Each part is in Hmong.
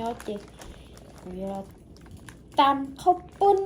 Ces kuv yuav los tam qhaub poob,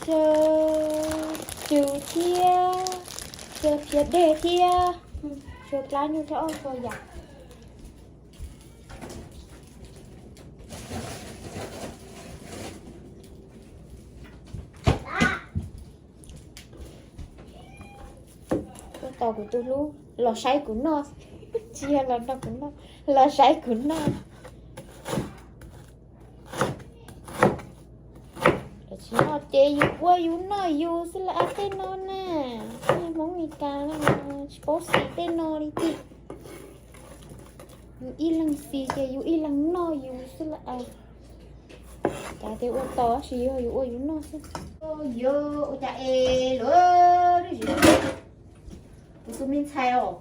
xyaw cw thiab, xyaw phiab deg thiab, xyaw dlab nyuj thiab ob txhua yam. Tos kuv tus hlub los saib kuv noj, tsis yog los nrog kuv noj, los saib kuv noj. Tsis noj ces yus ua yus noj yus xwb las tej no na. Hmoob Mes Kas tsis paub xis tej no li tiag. Yus ib leeg xis ces yus ib leeg noj yus xwb las. Cas tias ua tos tsis yog yus ua yus noj xwb. Yog ua cas es lawm, kuv tus me ntxhais os.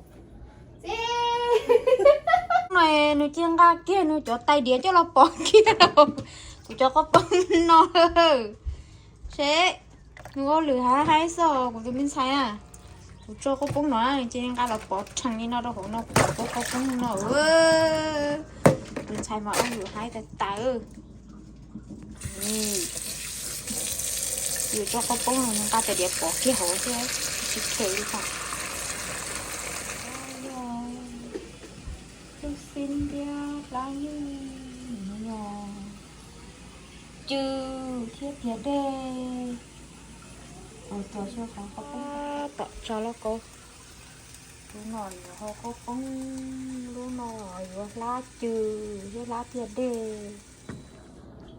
No nws cia nqa kiag nws cov tais diav coj los pov kiag rau kuv cov qhaub poob no. Seb, nws ua lwm haib haib xwb kuv tus me ntxhais na. Kuv tso qhaub poob no nws cia nqa los pov rhees li no rau hauv no kuv cov qhaub poob no. Tus ntxhais mas ua lwm haib tas tas. Yus tso qhaub poob no nws nqa tais diav pov kiag hauv thiab tsis kheev li os. Yog lub xib thiab dlab nyuj, yog cw thiab phiab deg. Ua tos xyaw qhov qhaub poob tom tso lauj kaub. Lub no yuav qhaub poob, lub no yuav hlab cw thiab hlab phiab deg.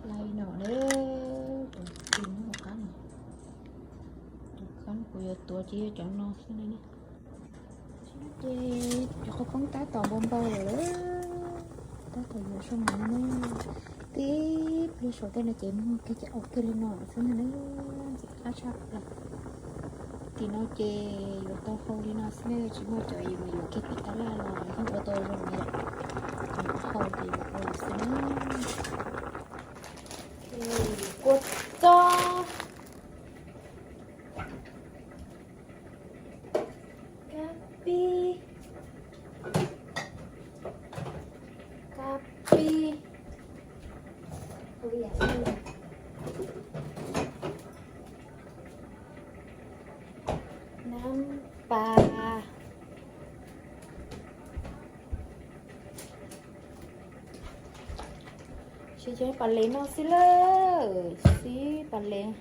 Lais no na, tus cw nyob hauv qab no, tus qab kuv yuav tuav ces yog cov no xwb na. Ces cov qhaub poob tab tom npau npau lawm, tab tom yuav zoo no na. Tib pliag saum tej no ces muag kiag ces au kiag li no xwb na, ntxim qab tshaj plaws. Tim no ces yuav tau hau li no xwb na, tsis muaj cov yuav mus yuav kiag pem tab laj los yeej ua tau zoo li yom. Hau ces yuav ua li xwb na. Kua txob, kab pib, kab pib, nab pas. Siv cov pas lev no xwb lawm, siv pas lev,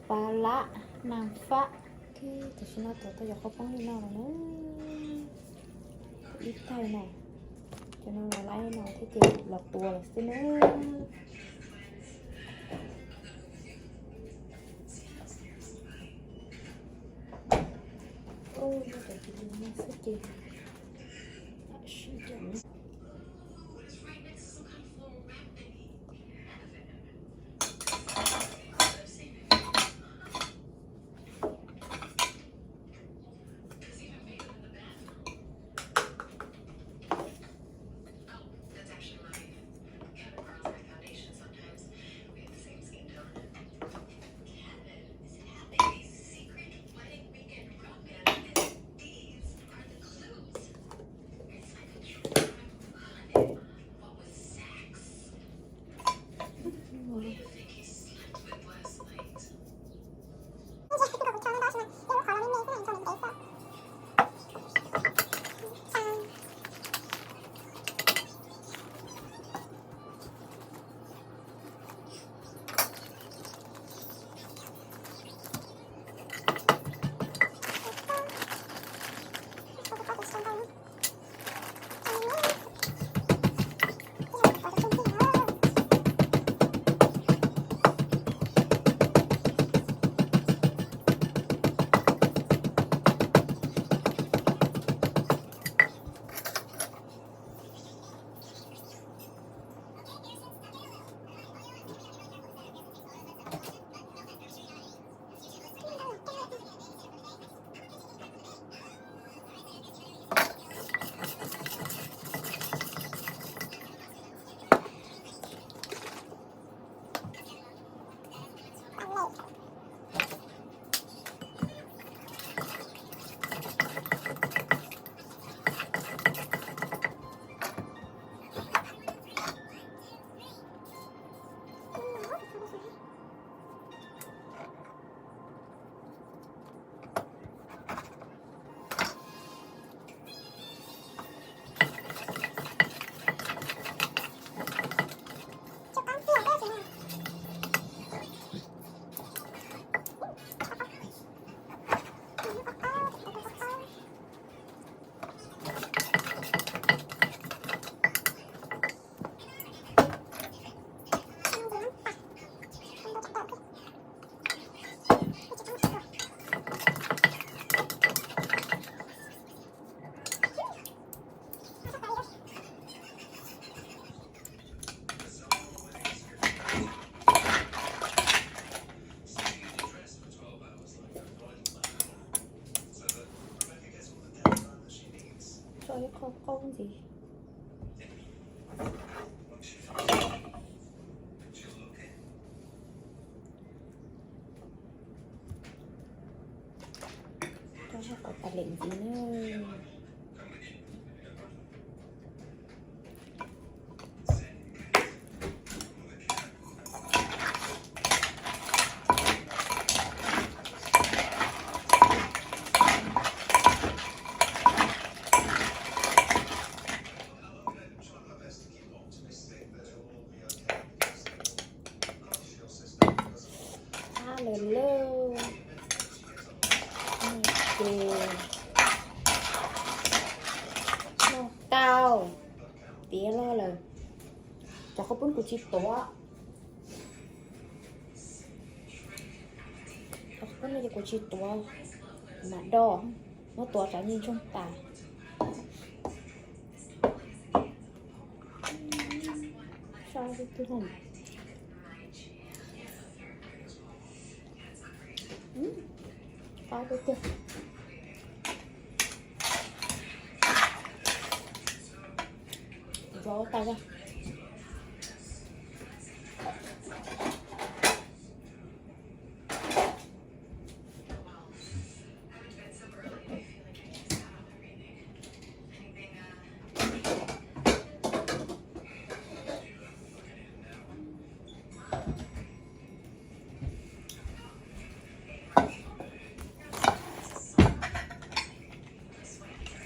pas lab, nas fab. Tam sim no tuav tau cov qhaub poob li no lawm na. Ib taig no, cov no los laib no thiab ces los tua lawm xwb na. Ua cov tis li no xwb ces siv cov no. Qhov qaub ntxiv. Rau hauv qhov tas lem ntxiv na. Ab lawm lauj. Ces noj tau, tiav loj lawm. Cov qhaub poob kuv tsis tuav, cov qhaub poob no ces kuv tsis tuav, kuv mam do, muab tuav tsam ntsej ntsoog tas. Sab tiag tiag. Qab tiag tiag. Rau tas.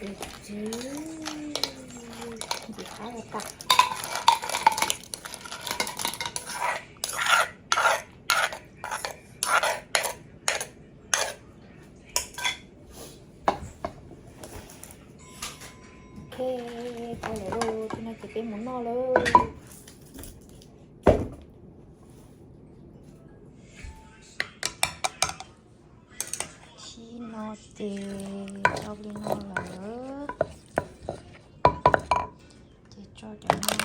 Ntxim qab los tas. Ok, tau lawm lauj, tus no ces peb mus noj lauj. Sib no ces tau li no lawm. Ces tso cov no rau.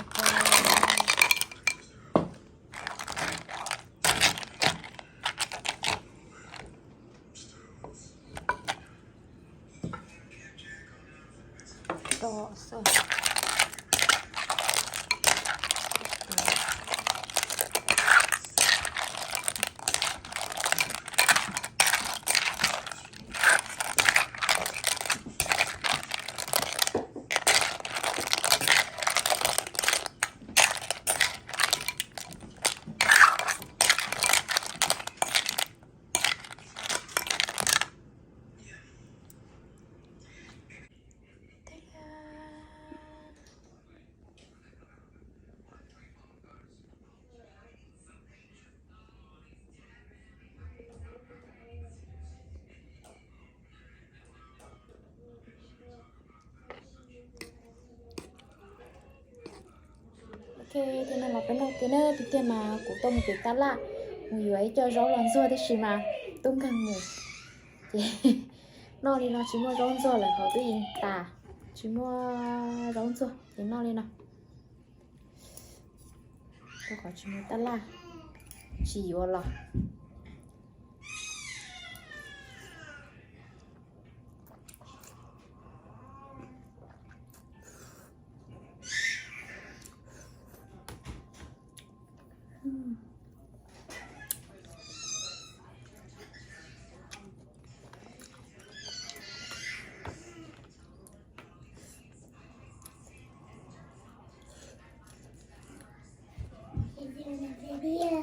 Rau xwb. Ok, ces no los peb noj kiag na, tiag tiag mas kuv tuaj mus pem tab laj, mus yuav ib co zaub los ntxuag tib si mas tub nkeeg mus. Ces noj li no tsis muaj zaub ntxuag lawm, hauv twb yeej tas, tsis muaj zaub ntxuag ces noj li no. Rau qhov tsis muaj tab laj, tsis yuav los.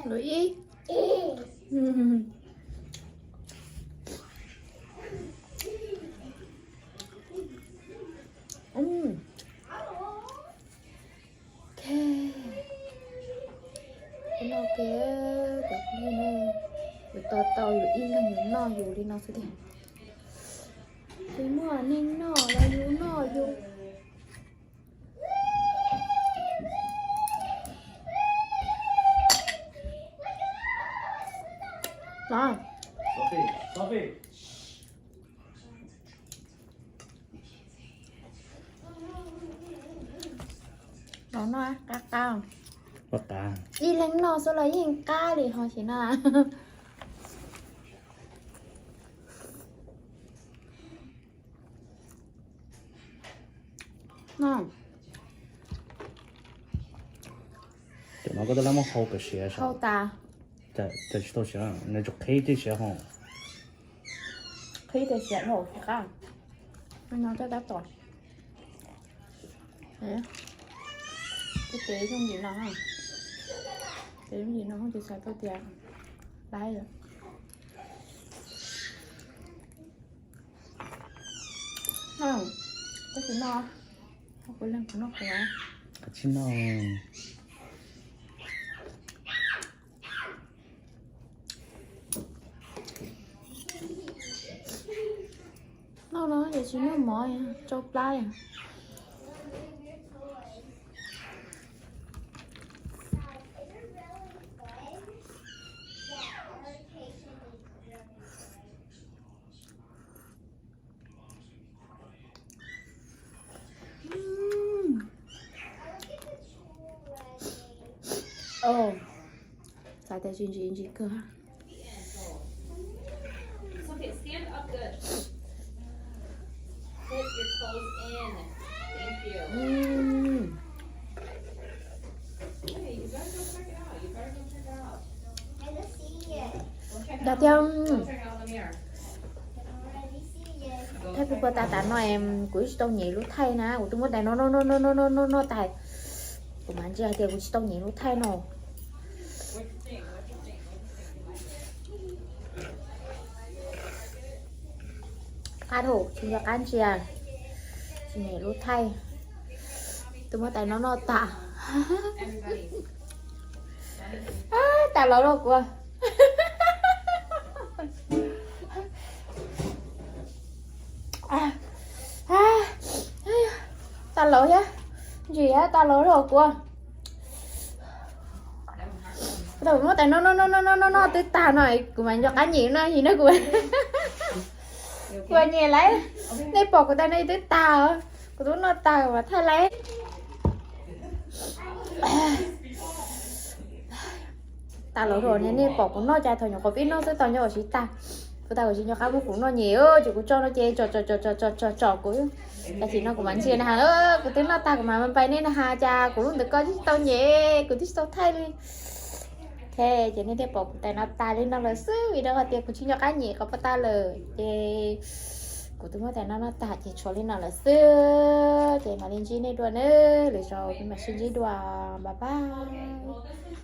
Lub ib. Ok. Ua no ces cov phooj ywg, yus tos tau yus ib leeg yus noj yus li no xwb tiag. Tsis muaj neeg noj los yus noj yus. Los noj qab qab. Ib leeg noj xwb los yeej qab li ho xim no. Cov no koj twb lab muab hau pem siav sav. Hau tas. Cas tsis tau siav, nws tsuas qhib tib siav hau. Qhib tias siav dhau tsis qab. No tab tom. Ces yooj yim no, ces yooj yim no ces xav tau tias laib lawm. Tab sis no, kuv leej qhov no qhuav. Qhov tsis no. Noj no ces tsis noj mov, tsau plab. Xav tias tsis ntsim ntsim kawg. Dag tiag. Thaij pua pua tas tas no es kuv tsis tau nyiam lub thaij na, kuv twb muab tais no noj noj noj noj noj noj tas. Kuv mas ntsia hais tias kuv tsis tau nyiam lub thaij no. Qab dhau, tsis nco qab ntsia, tsis nyiam lub thaij. Twb muab tais no noj tas. Tas laus rau kuv. Tas laus thiab, ntsim thiab tas laus rau kuv. Tau muab tais no noj noj noj noj noj twb tag no, kuv mas nco qab nyiam no yim no kuv. Kuv nyiam lawm, nej pom kuv tais no twb tag, kuv twb noj tag mas thaij lawm. Tas laus rau nej pom kuv noj cas thaum nyuam qhuav pib noj xwb tau nco ua siv tag. Kuv tas kuv tsis nco qab muab kuv noj nyiam, ces kuv tso no ces tsom tsom tsom tsom tsom kuv. Tam sim no kuv mas ntsia na, kuv twb noj tag kuv mas npais nej na has cas kuv lub ntawd koj twb tsis tau nyiam, kuv twb tsis tau thaij li. Ok, ces nej thiaj pom kuv tais no tas li no lawm xwb vim rau qhov tias kuv tsis nco qab nyiam qhov pov tag lawm ces kuv twb muab tais no noj tag ces tshuav li no lawm xwb. Ces mam li ntsib nej dua nawb, lwm zaus peb mam sib ntsib dua, bye bye.